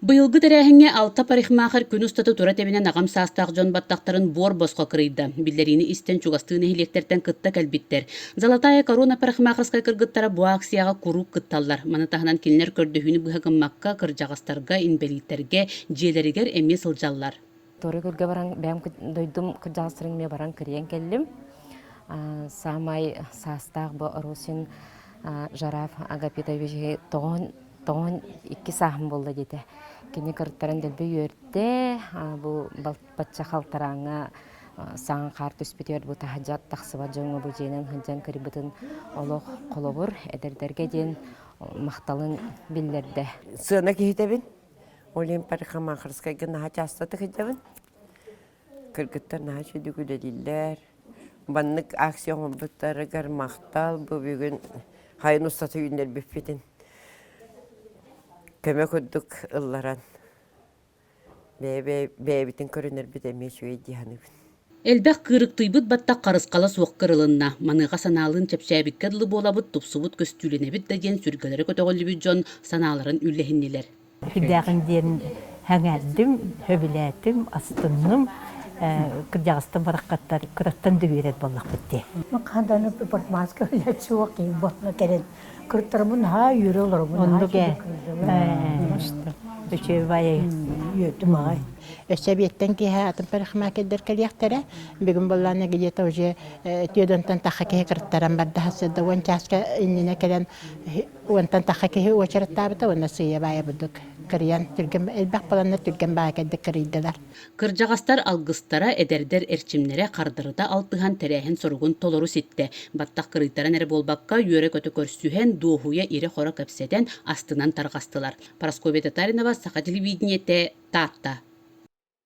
Быйылгы тэрээһиҥҥэ алта парикмахер күн устата тура тэбинэн аҕам саастаах дьон баттахтарын буор босхо кырыйда. Биллэриини истэн чугастыы нэһилиэктэртэн кытта кэлбиттэр. Золотая корона парикмахерскай кыргыттара бу акцияҕа куруук кытталлар. Маны таһынан кинилэр көрдөһүүнү быһа гыммакка, кырдьаҕастарга, инбэлииттэргэ дьиэлэригэр эмиэ сылдьаллар. Туора күлгэ баран бэйэм дойдум кырдьаҕастарын эмиэ баран кырыйан кэллим. Саамай саастаах бу Росин Жараф Агапитович тоҕон тоҕон икки сааһым буолла диэтэ. Кини кырыттаран дэлби үөрдэ, бу бачча халтарааҥҥа саҥа хаар түспүтүгэр бу таһырдьа тахсыбат дьоҥҥо бу дьиэнэн сылдьан кырыйбытын олох холобур эдэрдэргэ диэн махталын биллэрдэ. Сыана киһитэбин. Ол иһин парикмахерскайга наһаа часто сылдьабын. Кыргыттар наһаа үчүгүйдүк үлэлииллэр. Маннык акция оҥорбуттарыгар махтал. Бу бүгүн хайын устата үүннэрбиппитин көмө курдук ылларан бэйэбитин көрүнэрбит эмиэ үчүгэй дии саныыбын. Элбэх кыырыктыйбыт баттах харысхала суох кырылынна. Маныаха санаалыын чэпчээбиккэ дылы буолабыт, тупсубут көстүүлэнэбит да диэн сүргэлэрэ көтөҕүллүбүт дьон санааларын үллэһиннилэр. Сүрдээҕин диэн сэҥээрдим, сөбүлээтим, астынным. Кырдьаҕастан бараххаттар кыраттан да үөрэр буоллахпыт дии. Хандан парикмахерскай үлэт суох киһи буолла кэлэн кыртарбын наһаа үөрэ олоробун. Оннук ээ. Үчүгэй баайы. Үөрдүм аҕай. Өссө эбиэттэн киэһэ атын парикмахердар кэлиэхтэрэ. Бүгүн буоллаҕына где-то уже түөдөнтөн тахха киһи кыртаран барда сарсыарда уон чааска иннинэ кэлэн Уонтан тахха киһи уочараттаабыта уонна сыыйа-баайа бурдук кырыйан түргэн элбэх буоланнар түргэн баайа кэлдик кырыйдылар. Кырдьаҕастар алгыстара, эдэрдэр эрчимнэрэ хардарыта алтыһан тэрээһин соругун толору ситтэ. Баттах кырыйтаран эрэ буолбакка, үөрэ-көтө көрсүһэн, дуоһуйа ирэ-хоро кэпсэтэн, астынан тарҕастылар. Парасковья Татаринова, Саха телевидениетэ, Таатта.